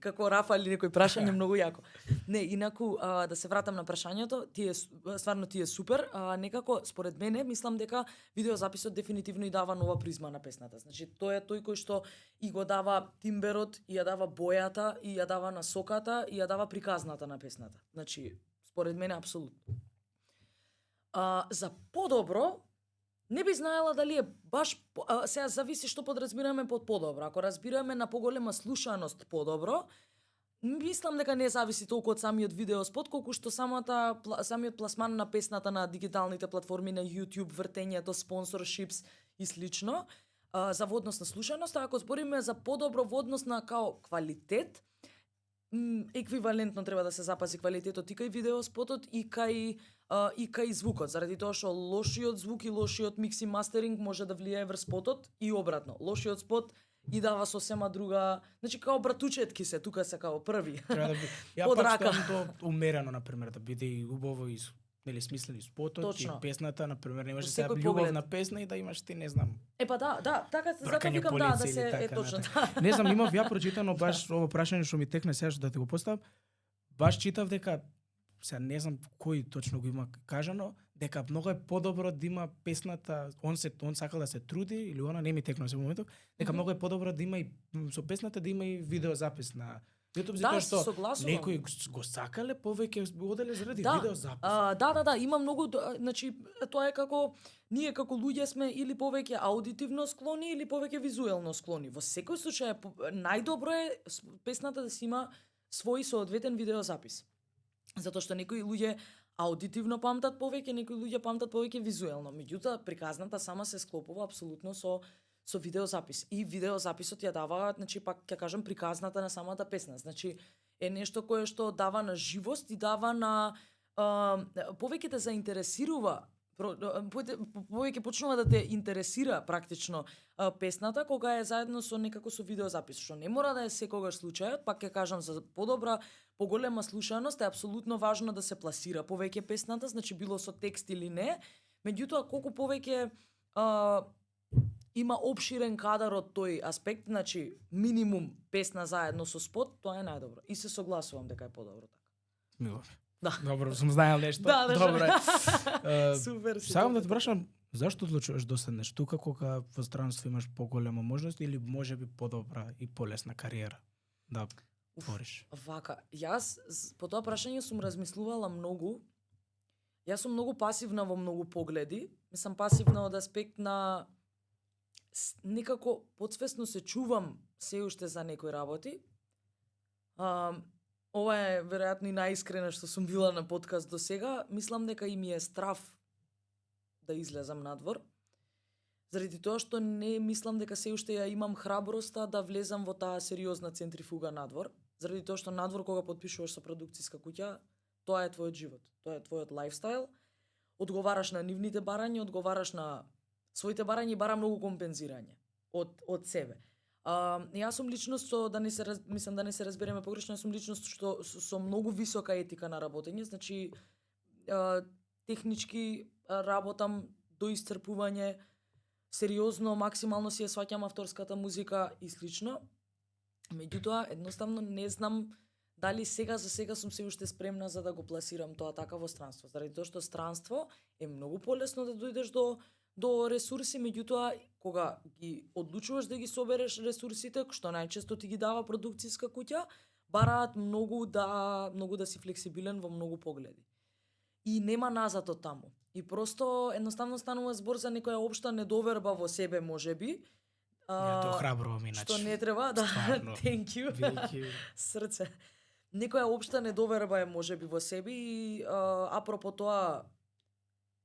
како Рафа или некој прашање многу јако. Не, инаку да се вратам на прашањето, стварно ти е супер, некако според мене мислам дека видеозаписот дефинитивно и дава нова призма на песната. Значи тој е тој кој што и го дава тимберот, и ја дава бојата, и ја дава насоката, и ја дава приказната на песната. Значи, според мене апсолутно. За подобро не би знаела дали е баш сега зависи што подразбираме под подобро. Ако разбираме на поголема слушаност подобро, мислам дека не зависи толку од самиот видеоспот, колку што самиот пласман на песната на дигиталните платформи на YouTube, вртењето, спонсоршипс и слично, за водност на слушаност, ако збориме за подобро водност на као квалитет, еквивалентно треба да се запази квалитетот и кај видеоспотот и кај звукот, заради тоа што лошиот звук и лошиот микс и мастеринг може да влијае врз спотот и обратно. Лошиот спот и дава сосема друга, значи као братучетки се, тука се као први. Треба да би ја Под пак рака. стојам то умерено на пример да биде и убаво и нели смислени спотот Точно. и песната на пример не Во може да се секој љубовна поглед. песна и да имаш ти не знам. Па да, така затоа Бркање викам да полица се или така точно натаму. да. Не знам, имав ја прочитано баш ово прашање што ми текна сега што да ти го поставам. Баш читав дека сега не знам кој точно го има кажано, дека многу е подобро да има песната, он сакал да се труди или она не ми текна во моментов, дека многу е подобро да има и со песната да има и видеозапис на YouTube, затоа Да, што согласувам. некои го сакале повеќе оделе заради Да. видеозапис. Да, има многу, значи тоа е како ние како луѓе сме или повеќе аудитивно склони или повеќе визуелно склони. Во секој случај најдобро е песната да си има свој соодветен видеозапис. Затоа што некои луѓе аудитивно памтат повеќе, некои луѓе памтат повеќе визуелно. Меѓутоа приказната сама се склопува апсолутно со видеозапис. И видеозаписот ја дава, значи пак ќе кажам приказната на самата песна. Значи е нешто кое што дава на живост и дава на повеќе те заинтересирува, повеќе почнува да те интересира практично песната кога е заедно со некако со видеозапис, што не мора да е секогаш случајот, пак ќе кажам за подобра, поголема слушаност е апсолутно важно да се пласира повеќе песната, значи било со текст или не, меѓутоа колку повеќе има опширен кадар од тој аспект, значи минимум песна заедно со спот, тоа е најдобро. И се согласувам дека е подобро така. Милови. Да. Добро, сум знаел нешто. Да, Добро е. Супер. си Сакам да тоа. те прашам, зашто одлучуваш да останеш тука кога во странство имаш поголема можност или можеби подобра и полесна кариера да твориш? Вака, јас по тоа прашање сум размислувала многу. Јас сум многу пасивна во многу погледи. Сум пасивна од аспект на некако подсвесно се чувам се уште за некои работи. Ова е веројатно и најискрена што сум била на подкаст до сега. Мислам дека и ми е страв да излезам надвор. Заради тоа што не мислам дека се уште ја имам храброста да влезам во таа сериозна центрифуга надвор. Заради тоа што надвор кога потпишуваш со продукциска куќа, тоа е твојот живот, тоа е твојот лајфстайл. Одговараш на нивните барања, одговараш на своите барања и бара многу компензирање од себе. Јас сум личност со мислам да не се разбереме погрешно, јас сум личност што со многу висока етика на работење, значи технички работам до исцрпување, сериозно, максимално си ја сваќам авторската музика и слично. Меѓутоа, едноставно не знам дали сега за сега сум се уште спремна за да го пласирам тоа така во странство. Заради тоа што странство е многу полесно да дојдеш до ресурси, меѓутоа кога ги одлучуваш да ги собереш ресурсите, што најчесто ти ги дава продукциска куќа, бараат многу да си флексибилен во многу погледи. И нема назад од таму. И просто едноставно станува збор за некоја општа недоверба во себе можеби. Ја те охрабрувам иначе. Што не треба, да, Стварно. thank you. Велики. Срце. Некоја општа недоверба е можеби во себе и апропо тоа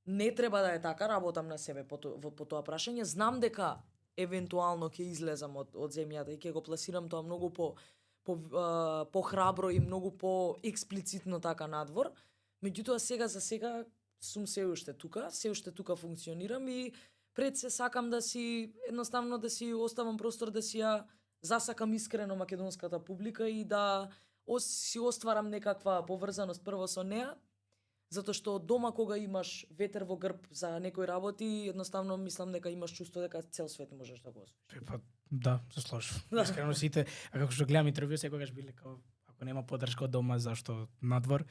не треба да е така, работам на себе по тоа прашање. Знам дека евентуално ќе излезам од земјата и ќе го пласирам тоа многу по храбро и многу по експлицитно така надвор. Меѓутоа сега за сега сум се уште тука функционирам и пред се сакам да си едноставно да си оставам простор да си ја засакам искрено македонската публика и да си остварам некаква поврзаност прво со неа, затоа што од дома кога имаш ветер во грб за некои работи, едноставно мислам дека имаш чувство дека цел свет можеш да го освоиш. Па, да, се слушам. Искрено сите, а како што гледам интервју, секогаш биле како ако нема поддршка од дома, зашто надвор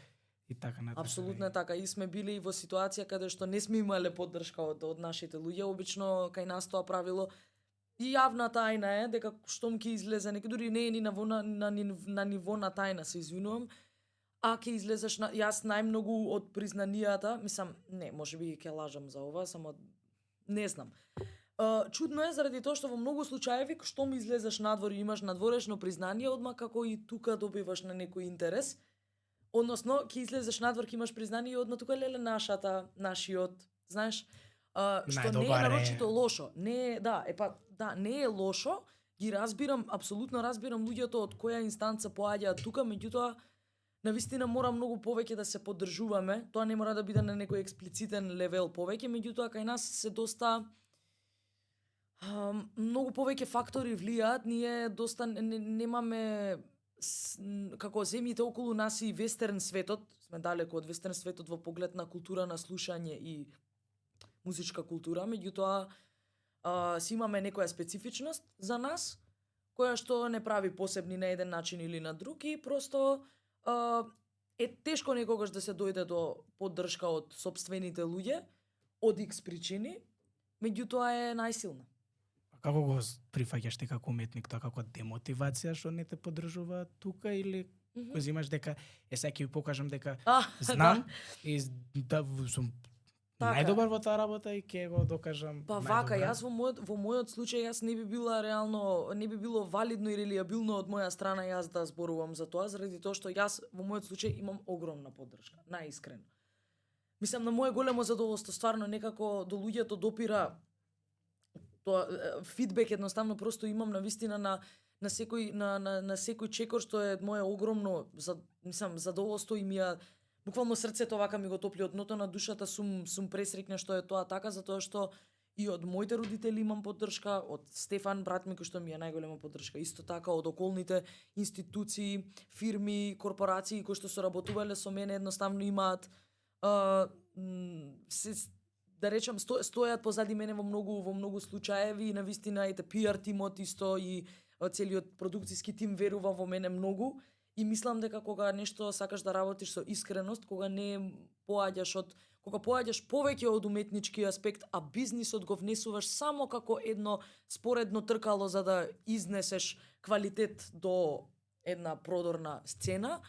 и така натаму. Апсолутно е така. И сме били и во ситуација каде што не сме имале поддршка од нашите луѓе. Обично кај нас тоа правило и јавна тајна е дека штом ќе излезе некој, дури не е ни на ниво на тајна, се извинувам, а ќе излезеш на јас најмногу од признанијата, мислам, не, можеби ќе лажам за ова, само не знам. Чудно е заради тоа што во многу случаеви штом излезеш надвор и имаш надворешно признание, одма како и тука добиваш на некој интерес. Односно, ќе излезеш надвор, ќе имаш признание и одма тука леле нашиот, знаеш, што не е нарочито лошо. Не е, не е лошо, ги разбирам, апсолутно разбирам луѓето од која инстанца поаѓаат тука, меѓутоа навистина мора многу повеќе да се поддржуваме. Тоа не мора да биде на некој експлицитен левел повеќе, меѓутоа кај нас се доста Многу повеќе фактори влијаат, ние доста немаме како земјите околу нас и вестерн светот, сме далеко од вестерн светот во поглед на култура на слушање и музичка култура, меѓутоа си имаме некоја специфичност за нас, која што не прави посебни на еден начин или на друг и просто е тешко некогаш да се дојде до поддршка од сопствените луѓе, од X причини, меѓутоа е најсилна. Како го прифаќаш ти како уметник, тоа како демотивација што не те поддржува тука или го земаш дека сега ќе ви покажам дека знам и да сум најдобар во таа работа и ќе го докажам. Па вака, јас во мојот случај јас не би била реално, не би било валидно или релиабилно од моја страна јас да зборувам за тоа, заради тоа што јас во мојот случај имам огромна поддршка, најискрено. Мислам на моје големо задоволство, стварно некако до луѓето допира тоа фидбек едноставно просто имам на вистина на секој чекор што е мое огромно задоволство и ми ја буквално срцето вака ми го топли од дното на душата, сум пресреќна што е тоа така, затоа што и од моите родители имам поддршка, од Стефан, брат ми, кој што ми е најголема поддршка, исто така од околните институции, фирми, корпорации кои што соработувале со мене едноставно имаат да речам стојат позади мене во многу случаеви и навистина и PR тимот исто и целиот продукциски тим верува во мене многу. И мислам дека кога нешто сакаш да работиш со искреност, кога поаѓаш повеќе од уметнички аспект, а бизнисот го внесуваш само како едно споредно тркало за да изнесеш квалитет до една продорна сцена,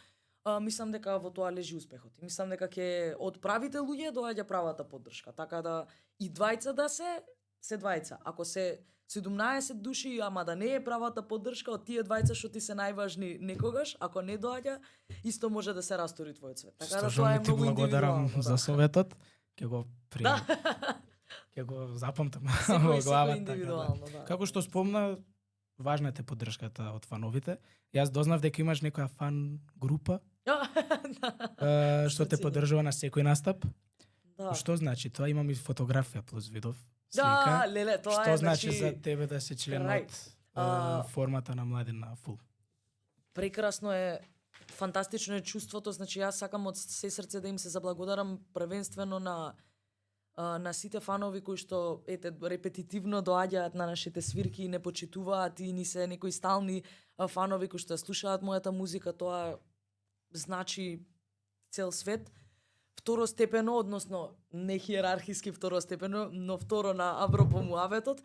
мислам дека во тоа лежи успехот. И мислам дека ќе од правите луѓе доаѓа правата поддршка, така да и двајца да се двајца. Ако се 17 души, ама да не е правата поддршка од тие двајца што ти се најважни некогаш, ако не доаѓа, исто може да се растори твојот свет. Така да тоа е многу индивидуално. За советот, ќе го ќе го запамтам во главата. Индивидуално, да. Како што спомна, важна е поддршката од фановите. Јас дознав дека имаш некоја фан група што те поддржува на секој настап. Да. Што значи тоа? Имам и фотографија плюс видов. Да, леле, тоа што е значи за тебе да се член од формата на Младина Фул? Прекрасно е, фантастично е чувството, значи јас сакам од се срце да им се заблагодарам првенствено на сите фанови кои што репетитивно доаѓаат на нашите свирки и не почитуваат и ни се некои стални фанови кои што слушаат мојата музика, тоа значи цел свет. Второстепено, односно не хиерархиски второстепено, но второ на апропо муабетот,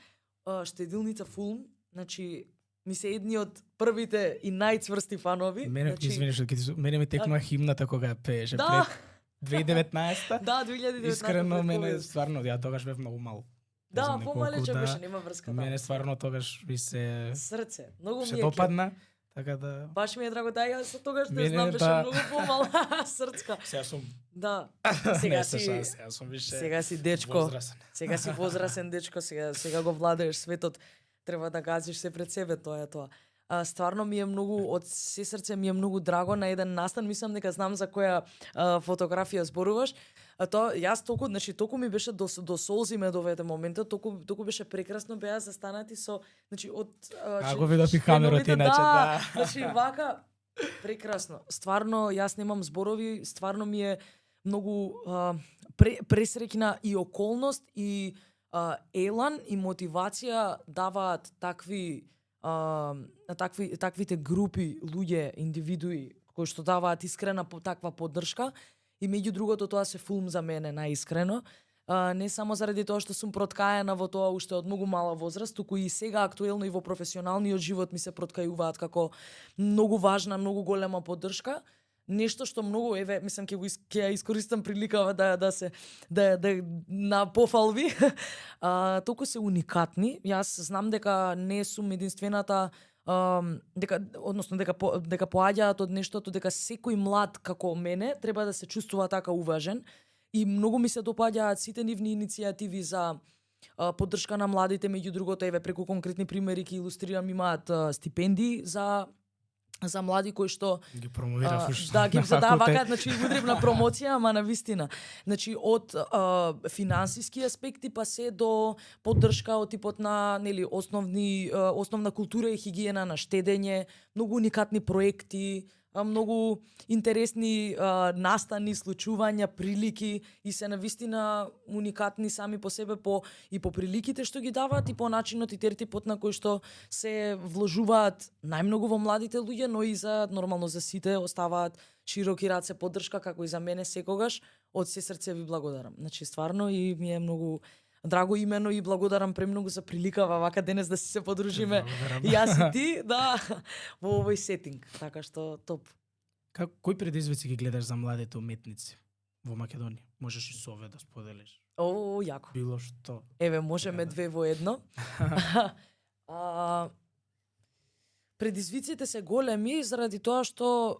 Штедилница Фулм, значи ми се едни од првите и најцврсти фанови. Мене ми текнува химната кога ја пееше пред 2019-та. Да, 2019-та. Искрено мене стварно, ја тогаш бев многу мал. Да, помалече беше, нема врска. Мене стварно тогаш би се срце, многу ми се е допадна. Така да баш ми е драго да ја со тогаш не знам беше многу помал срцка. Сега сум. Да. Сега сум више. Сега си дечко. Возрасен. Сега си возрасен дечко, сега го владееш светот. Треба да газиш се пред себе, тоа е тоа. Стварно ми е многу од се срце ми е многу драго на еден настан, мислам дека знам за која фотографија зборуваш. Тоа јас толку ми беше до солзи ме доведе моментот, толку беше прекрасно, беа застанати со, значи од го видов и камерот иначе, да. Значи вака прекрасно. Стварно јас немам зборови, стварно ми е многу пресреќна и околност и елан и мотивација даваат таквите групи луѓе, индивидуи кои што даваат искрена таква поддршка и меѓу другото тоа се Фулм за мене најискрено. Не само заради тоа што сум проткаена во тоа уште од многу мала возраст, туку и сега актуелно и во професионалниот живот ми се проткајуваат како многу важна, многу голема поддршка. Нешто што многу мислам ќе ја искористам приликава да на пофалви. Толку се уникатни. Јас знам дека не сум единствената дека поаѓаат од нештото, дека секој млад како мене треба да се чувствува така уважен и многу ми се допаѓаат сите нивни иницијативи за поддршка на младите, меѓу другото преку конкретни примери ќе илустрирам, имаат стипендии за за млади кои што Ги промовирав уште. да, ги на задаваат, факултет. значи удребна промоција, ама на вистина. Значи од финансиски аспекти па се до поддршка од типот на нели основна култура и хигиена на штедење, многу уникатни проекти, многу интересни настани, случувања, прилики и се навистина уникатни сами по себе и по приликите што ги даваат и по начинот и тертипот на кој што се вложуваат најмногу во младите луѓе, но и нормално за сите оставаат широки раце поддршка, како и за мене секогаш. Од се срце ви благодарам. Значи стварно и ми е многу драго имено и благодарам премногу за приликава вака денес да се подружиме јас и ти, да, во овој сетинг. Така што топ. Кои предизвици ги гледаш за младите уметници во Македонија? Можеш и со ове да споделиш. О, јако. Било што. Еве, можеме две во едно. Предизвиците се големи заради тоа што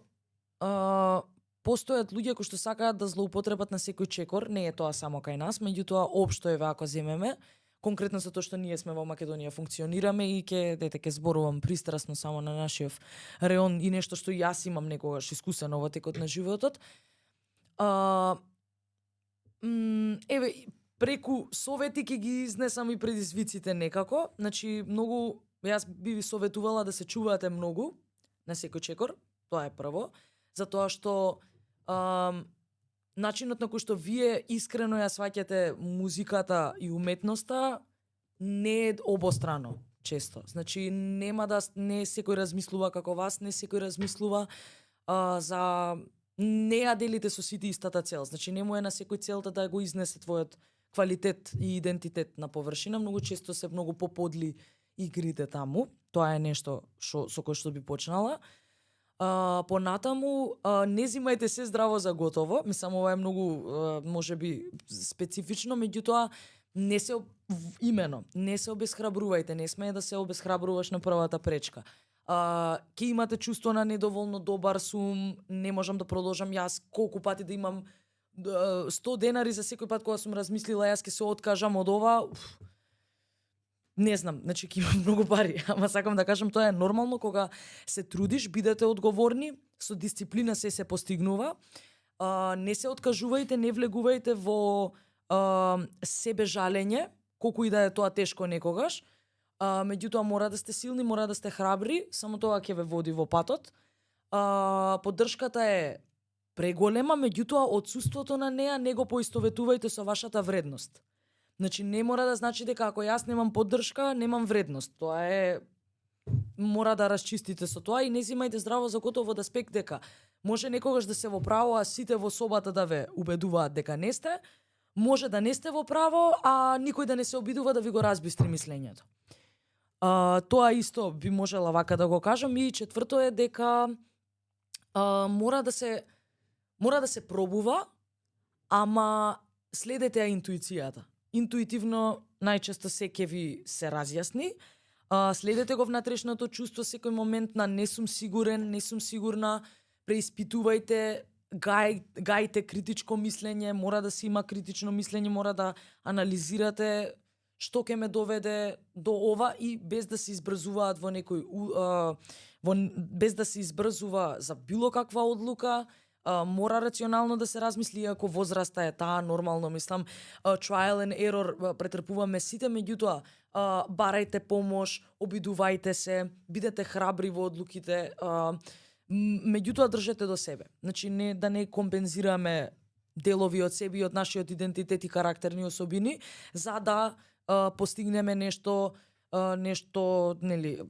постојат луѓе кои што сакаат да злоупотребат на секој чекор, не е тоа само кај нас, меѓутоа општо е ако земеме, конкретно за тоа што ние сме во Македонија функционираме и ќе зборувам пристрасно само на нашиот реон и нешто што јас имам некогаш искусено во текот на животот. Еве, преку совети ќе ги изнесам и предизвиците некако. Значи, јас би ви советувала да се чуваате многу на секој чекор, тоа е прво, затоа што начинот на кој што вие искрено ја сваќате музиката и уметноста не е обострано често. Значи не секој размислува како вас, не секој размислува не ја делите со сите истата цел. Значи не му е на секој целта да го изнесе твојот квалитет и идентитет на површина, многу често се многу поподли игрите таму. Тоа е нешто со кој што би почнала. Понатаму, не зимајте се здраво за готово. Мислам, ова е многу, можеби, специфично, меѓутоа, не се обесхрабрувајте, не смее да се обесхрабруваш на првата пречка. Ке имате чувство на недоволно добар сум, не можам да продолжам јас колку пати да имам 100 денари за секој пат кога сум размислила јас ке се откажам од ова. Не знам, значи ќе имам многу пари, ама сакам да кажам тоа е нормално кога се трудиш, бидете одговорни, со дисциплина се постигнува. Не се откажувајте, не влегувајте во себе жалење, колку и да е тоа тешко некогаш. Меѓутоа мора да сте силни, мора да сте храбри, само тоа ќе ве води во патот. Поддршката е преголема, меѓутоа отсуството на неа не го поистоветувајте со вашата вредност. Значи не мора да значи дека ако јас немам поддршка, немам вредност. Тоа е мора да расчистите со тоа и не зимајте здраво за готово да спек дека може некогаш да се во право, а сите во собата да ве убедуваат дека не сте. Може да не сте во право, а никој да не се обидува да ви го разбистри мислењето. Тоа исто би можела вака да го кажам. И четврто е дека мора да се пробува, ама следете ја интуицијата. Интуитивно најчесто се ќе ви се разјасни. Следете го внатрешното чувство секој момент на не сум сигурен, не сум сигурна, преиспитувајте, гајте критичко мислење, мора да се има критично мислење, мора да анализирате што ќе ме доведе до ова и без да се избрзуваат без да се избрзува за било каква одлука. Мора рационално да се размисли, ако возраста е таа, нормално мислам, trial and error претрпуваме сите, меѓутоа барајте помош, обидувајте се, бидете храбри во одлуките, меѓутоа држете до себе. Значи да не компензираме делови од себе и од нашиот идентитет и карактерни особини за да постигнеме нешто нели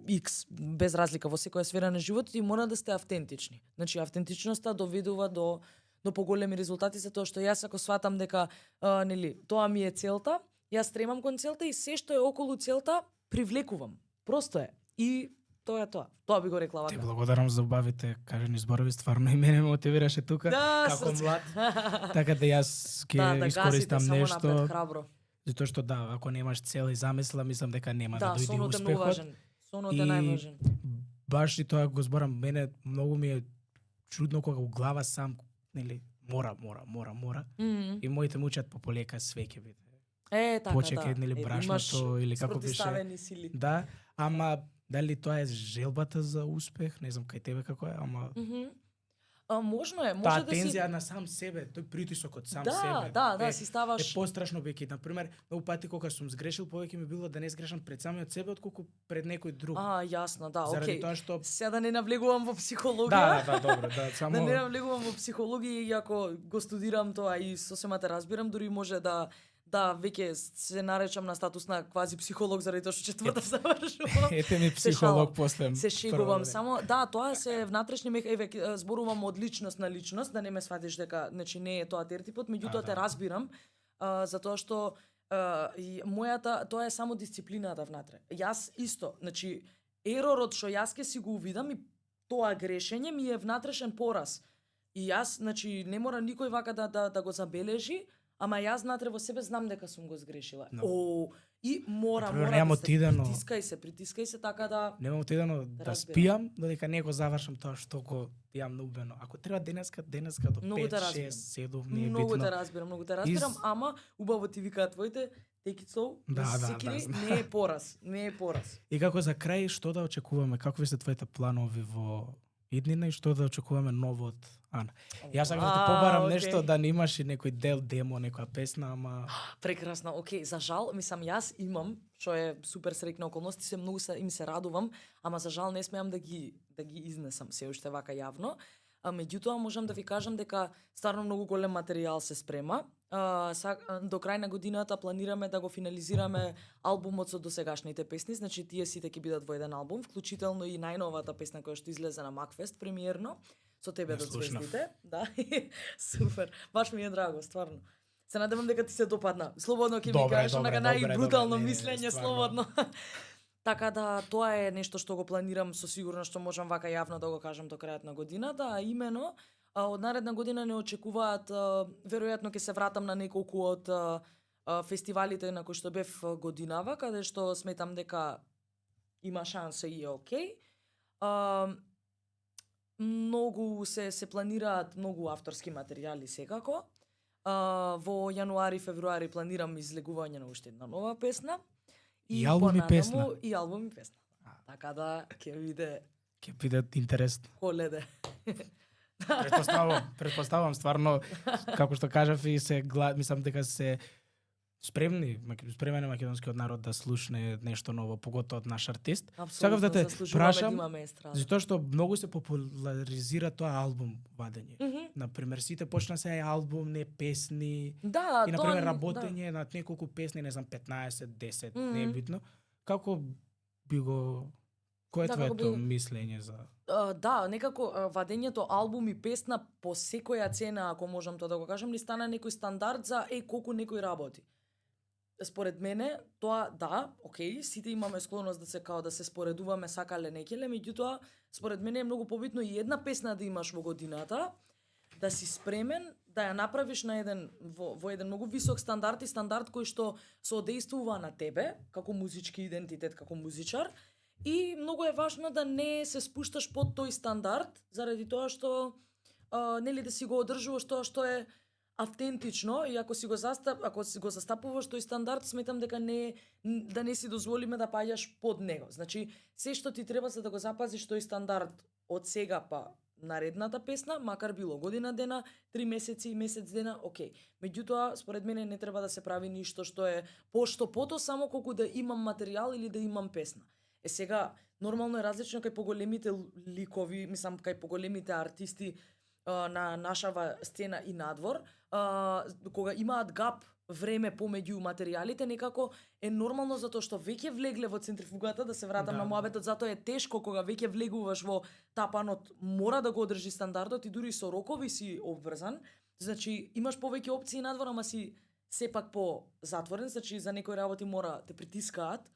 X без разлика во секоја сфера на животот и мора да сте автентични. Значи автентичноста доведува до поголеми резултати затоа што јас ако сватам дека нели тоа ми е целта, јас стремам кон целта и се што е околу целта привлекувам. Просто е. И тоа е тоа. Тоа би го рекла вака. Ти благодарам за убавите кажани зборови, стварно и мене ме мотивираше тука како млад. Така да јас ќе искористам нешто. Само напред, храбро. Затоа што да, ако немаш цел и замисла, мислам дека нема да дојде сонот успехот. Сонот е најважен. Баш и тоа го зборам, мене многу ми е чудно кога у глава сам, нели, мора. И моите му учат полека све ќе биде. Така, почека, нели, брашното или како беше. Спротиставени сили. Да, ама Дали тоа е желбата за успех, не знам кај тебе како е, ама Можно е, таа може да си тензија на сам себе, тој притисок од сам Да, себе. да, е, си е ставаш пострашно веќе. На пример, многу пати кога сум сгрешил, повеќе ми било да не сгрешам пред самиот себе отколку пред некој друг. јасно, да, Заради окей. тоа што Сега да не навлегувам во психологија. да, добро, да, само Да не навлегувам во психологија, иако го студирам тоа и сосема те разбирам, дури може да веќе се наречам на статус на квази психолог заради тоа што четврта завршувам. ете ми психолог после. Се шегувам, само да, тоа се внатрешни зборувам од личност на личност, да не ме сватиш дека значи не е тоа тертипот, меѓутоа те разбирам, затоа што тоа е само дисциплината внатре. Јас исто, значи еророт што јас ке си го увидам и тоа грешење ми е внатрешен пораз. И јас, значи, не мора никој вака да го забележи, ама јас внатре во себе знам дека сум го сгрешила. No. И мора Немам да се отидено. притискај се така да Немам отидено да разбирам. спијам, додека не го завршам тоа што го јам наубено. Ако треба денеска до Многу 5, те 6, разбирам. 7, не е многу битно. те разбирам, ама убаво ти викаат твоите take it slow, Да, секири, не е пораз. И како за крај, што да очекуваме? Какви се твоите планови во иднина и што да очекуваме ново од Ана? Јас сакам да те побарам нешто, да не имаш и некој дел, демо, некоја песна, ама Прекрасно, окей, за жал, мислам јас имам, што е супер среќна околности, се многу им се радувам, ама за жал не смеам да ги изнесам се уште вака јавно. Меѓутоа можам да ви кажам дека стварно многу голем материјал се спрема. До крај на годината планираме да го финализираме албумот со досегашните песни, значи тие сите ќе бидат во еден албум, вклучително и најновата песна која што излезе на Макфест премиерно, со тебе до звездите. Да, супер. Баш ми е драго, стварно. Се надевам дека ти се допадна. Слободно ќе ми кажеш, онака најбрутално мислење, слободно. Така да, тоа е нешто што го планирам со сигурност што можам вака јавно да го кажам до крајот на годината, а имено од наредна година не очекуваат, веројатно ќе се вратам на неколку од фестивалите на кои што бев годинава, каде што сметам дека има шанса и е окей. Многу се планираат многу авторски материјали секако. Во јануари, февруари планирам излегување на уште една нова песна. И албум и песна. И албум и песна. Така да ќе биде интересно. Коледе. Претпоставувам стварно, како што кажав и мислам дека се спремен е македонскиот народ да слушне нешто ново, поготоа од наш артист. Сакав да те прашам, затоа што многу се популаризира тоа албум вадење. Например, сите почна се албум, не песни. Да, и например работење над неколку песни, не знам 15, 10, не е битно. Како би го Кој е твоето мислење за да, некако вадењето албум и песна по секоја цена, ако можам тоа да го кажам, ни стана некој стандард за колку некој работи. Според мене, тоа да, окей, сите имаме склоност да се споредуваме сакале некеле, меѓутоа, според мене е многу побитно и една песна да имаш во годината, да си спремен да ја направиш на во еден многу висок стандард и стандард кој што соодействува на тебе, како музички идентитет, како музичар, и многу е важно да не се спушташ под тој стандард, заради тоа што нели да си го одржуваш тоа што е автентично и ако си го застапуваш тој стандард, сметам дека да не си дозволиме да паѓаш под него. Значи, се што ти треба за да го запазиш тој стандард од сега па наредната песна, макар било година дена, 3 месеци и месец дена, окей. Меѓутоа, според мене не треба да се прави ништо што е пото само колку да имам материјал или да имам песна. Сега, нормално е различно кај поголемите ликови, мислам, кај поголемите артисти на нашава сцена и надвор, кога имаат гап време помеѓу материјалите, некако е нормално затоа што веќе влегле во центрифугата, да се вратам на муабетот, затоа е тешко кога веќе влегуваш во тапанот, мора да го одржи стандардот и дури со рокови си обврзан. Значи, имаш повеќе опции надвор, ама си сепак по затворен, значи за некои работи мора те притискаат.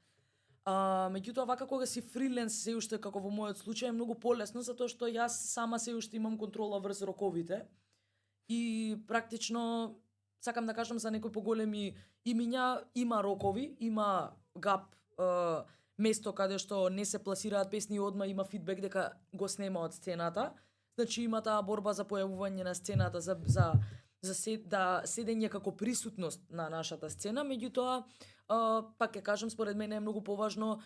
Меѓутоа, вака кога си фриленс се уште како во мојот случај е многу полесно, затоа што јас сама се уште имам контрола врз роковите и практично сакам да кажам за некои поголеми имиња има рокови, има гап место каде што не се пласираат песни и одма има фидбек дека го снема од сцената. Значи има таа борба за појавување на сцената, за седење како присутност на нашата сцена, меѓутоа пак ќе кажам, според мене е многу поважно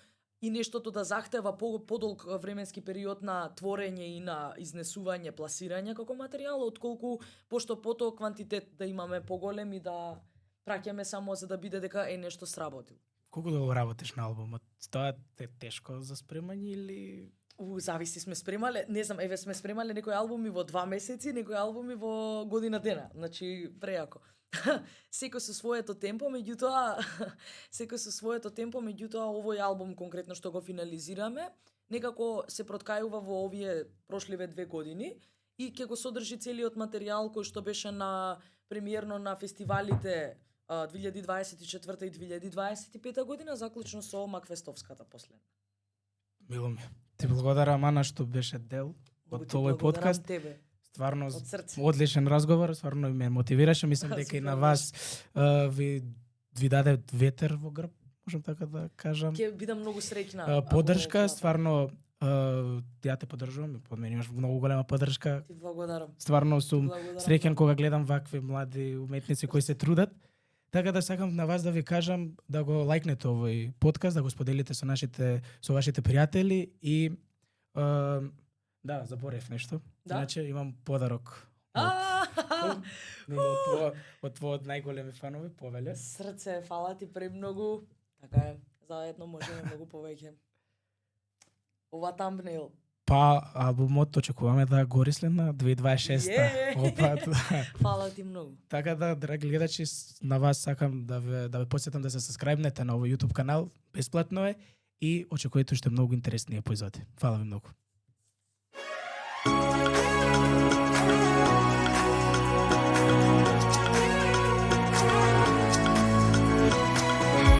и нештото да захтева подолг временски период на творење и на изнесување, пласирање како материјал, отколку пошто потоа квантитет да имаме поголем и да праќаме само за да биде дека нешто сработил. Колку долго работиш на албумот? Тоа е тешко за спремање или Зависи, сме спремале, не знам, сме спремале некои албуми во 2 месеци, некои албуми во година дена, значи прејако. Секој со своето темпо, меѓутоа овој албум конкретно што го финализираме, некако се проткајува во овие прошливе 2 години и ќе го содржи целиот материјал кој што беше на премиерно на фестивалите 2024 и 2025 година, заклучно со Макфестовската последна. Мило ми. Ти благодарам, Ана, што беше дел од овој подкаст. Тебе. Стварно Од срце. одличен разговор, стварно ме мотивираше, мислам дека и на вас ви даде ветер во грб, можам така да кажам. Ќе бидам многу среќна. Поддршка, стварно ја те поддржувам, под мене имаш многу голема поддршка. Ти благодарам. Стварно сум среќен кога гледам вакви млади уметници кои се трудат. Така да сакам на вас да ви кажам да го лајкнете овој подкаст, да го споделите со вашите пријатели и да, заборев нешто. Да? Иначе имам подарок од твојот најголеми фанови, Повеле. Срце, фала ти премногу. Така е, заедно можеме многу повеќе. Ова тамбнейл. Па, албумот очекуваме да гори следна 2026. Опа, Фала ти многу. така да, драги гледачи, на вас сакам да ве посетам да се сабскрајбнете на овој YouTube канал, бесплатно е и очекувате уште многу интересни епизоди. Фала ви многу.